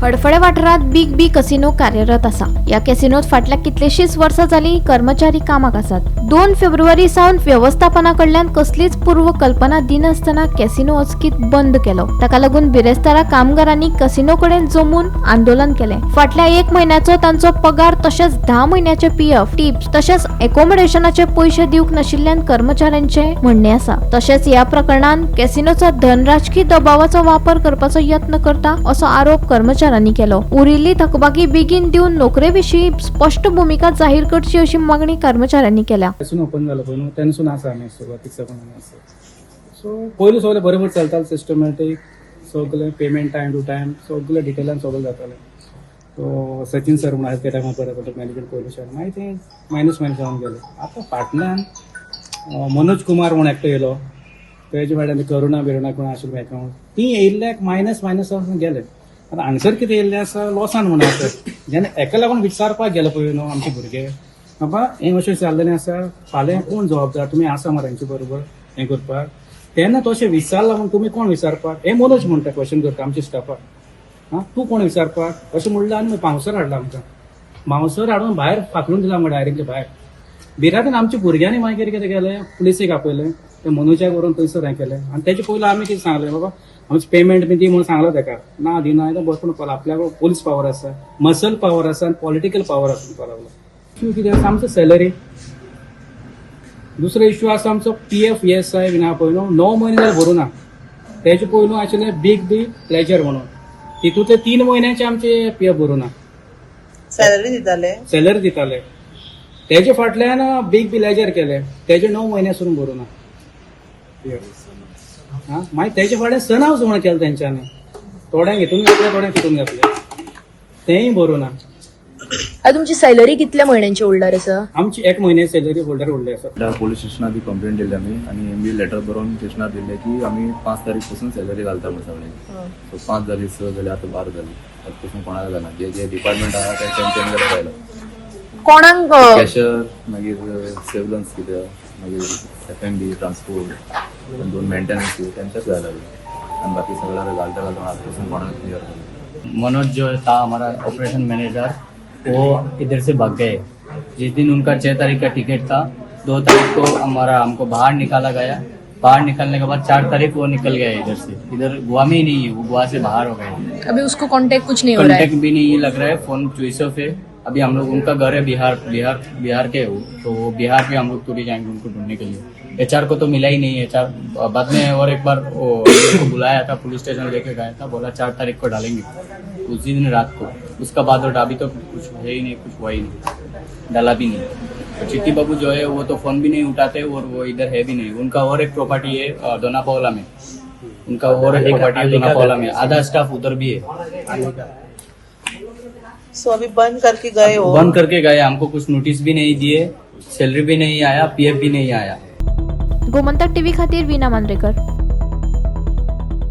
हडफडे वाठारांत बिग बी कसिनो कार्यरत आसा. ह्या कॅसिनोत फाटल्या कितलेशीच वर्सां जाली कर्मचारी कामाक आसात. 2 फेब्रुवारी सावन वेवस्थापना कडल्यान कसलीच पूर्व कल्पना दिनासतना कॅसिनो अचकीत बंद केलो. ताका लागून बिरेस्तारा कामगारांनी कसिनो कडेन जमून आंदोलन केलें. फाटल्या एक म्हयन्याचो तांचो पगार तशेंच 10 म्हयन्याचे पीएफ, टिप्स तशेंच एकोमोडेशनाचे पयशे दिवंक नाशिल्ल्यान कर्मचाऱ्यांचे म्हणणें आसा. तशेंच ह्या प्रकरणान कॅसिनोचो धनराजकी दबावाचो वापर करपाचो यत्न करता असो आरोप कर्मचाऱ्यांनी केलो. उरिल्ली थकबाकी बेगीन दिवन नोकरे विशीं स्पश्ट भुमिका जाहीर करची अशी मागणी कर्मचाऱ्यांनी केल्या. पासून ओपन जालो पळय न्हू, तेन्नासून आसा आमी, सुरवातीक साकून आमी आसा. सो पयलू सगळें बरोबर चलतालें, सिस्टमॅटीक सगळें, पेमेंट टायम टू टायम, सगळें डिटेलान सगळें जातालें. सो सचिन सर म्हणून आसा, त्या टायमार बरें पडटा मॅनेजमेंट पयलू सर. मागीर तें मायनस मायनस जावन गेलें. आतां फाटल्यान मनोज कुमार म्हूण एकटो येयलो. तेजे फाटल्यान करुणा बिरुणा कोण आशिल्लें अकावंट, ती येयल्ल्याक मायनस मायनस जावन गेले. आतां हांगसर कितें येयल्लें आसा, लॉसान म्हणून आसा. जेन्ना एका लागून विचारपाक गेलो पळय न्हू आमचे भुरगे, बाबा हें अशें जाल्लें आसा, फाल्यां कोण जबाबदार, तुमी आसा मरे हेंचे बरोबर हें करपाक? तेन्ना तशें विचारलां म्हूण तुमी कोण विचारपाक, हें मनोज म्हणटा, क्वेश्चन करता आमच्या स्टाफाक. आं, तूं कोण विचारपाक अशें म्हणलें आनी बाउन्सर हाडला आमकां. बाउन्सर हाडून भायर फाकलून दिला आमकां, डायरेक्टली भायर भिरांतेन. आमच्या भुरग्यांनी मागीर कितें केलें, पुलिसेक आपयलें. ते मनोजाक व्हरून थंयसर हें केलें आनी तेजे पयलीं आमी कितें सांगलें, बाबा आमचें पेमेंट बी दी म्हणून सांगलो तेका. ना दिना बसून पळय, आपल्याक पोलीस पावर आसा, मसल पावर आसा आनी पॉलिटिकल पावर आसा म्हणपाक लागलो. इश्यू कितें आसा, आमचो सॅलरी. दुसरो इश्यू आसा आमचो पीएफ, ईएसआय बीन आहा पळय न्हू, 9 म्हयने जाले भरूं ना. तेजे पयलू आशिल्लें बिग बी प्लेजर म्हणून, तितूंतले 3 म्हयन्याचे आमचे पीएफ भरूं ना. सॅलरी दिताले? सॅलरी दिताले. तेजे फाटल्यान बिग बी लेजर केले, तेजे 9 म्हयने सुद्दां भरूं ना पीएफ. हा, मागीर तेजे फाटल्यान सन हाऊस म्हणून केलें तेंच्यांनी, थोड्यांक हितून घातले, थोड्यांक तितून घातले, तेंय भरूं ना. आता तुमची सॅलरी कितल्या म्हयन्यांची होल्डार आसा? आमची एक म्हयन्या सॅलरी होल्डार उरली आसा. त्या पोलीस स्टेशनार बी कंप्लेंट दिल्ली आमी आनी बी लेटर बरोवन स्टेशनार दिल्लें की आमी 5 तारीख पासून सॅलरी घालता म्हण सगळ्यांक. सो 5 जाली, 6 जाली, आतां 12 जाली, आतां पासून कोणाक जायना. जे जे डिपार्टमेंट आहा ते तेंच्यानी जाल्यार आयलो. कोणाक कॅशर, मागीर सेवलन्स कितें, मागीर एफएनबी, ट्रान्सपोर्ट, दोन मेंटेनन्स, तेंच्याच जाय लागले आनी बाकी सगळ्या घालता घालता आतां पासून कोणाक क्लियर जालें. मनोज जो था हमारा ऑपरेशन मैनेजर, वो इधर से भाग गए. जिस दिन उनका 6 तारीख का टिकट था, 2 तारीख को हमारा हमको बाहर निकाला गया. बाहर निकालने के बाद 4 तारीख वो निकल गए इधर से. इधर गोवा में ही नहीं है वो, गोवा से बाहर हो गए. अभी उसको कांटेक्ट कुछ नहीं हो रहा है? कांटेक्ट भी नहीं लग रहा है, फोन स्विच ऑफ है. अभी हम लोग, उनका घर है बिहार, बिहार बिहार के है वो, तो वो बिहार पे हम लोग तुरी जाएंगे उनको ढूंढने के लिए. एचआर को तो मिला ही नहीं. एचआर बाद में और एक बार वो उनको बुलाया था, पुलिस स्टेशन लेके गया था, बोला 4 तारीख को डालेंगे, उसी दिन रात को. उसका बाद और अभी तो कुछ है ही नहीं, कुछ हुआ ही नहीं, डाला भी नहीं. तो चिट्टी बाबू जो है, वो तो फोन भी नहीं उठाते और वो इधर है भी नहीं. उनका और एक प्रॉपर्टी है दोना पावला में. उनका और एक प्रॉपर्टी है दोना पावला में, आधा स्टाफ उधर भी है. सो अभी बंद करके गए हो? बंद करके गए, हमको कुछ नोटिस भी नहीं दिए, सैलरी भी नहीं आया, पीएफ भी नहीं आया. गोमंतक टीव्ही खातीर वीना मांद्रेकर.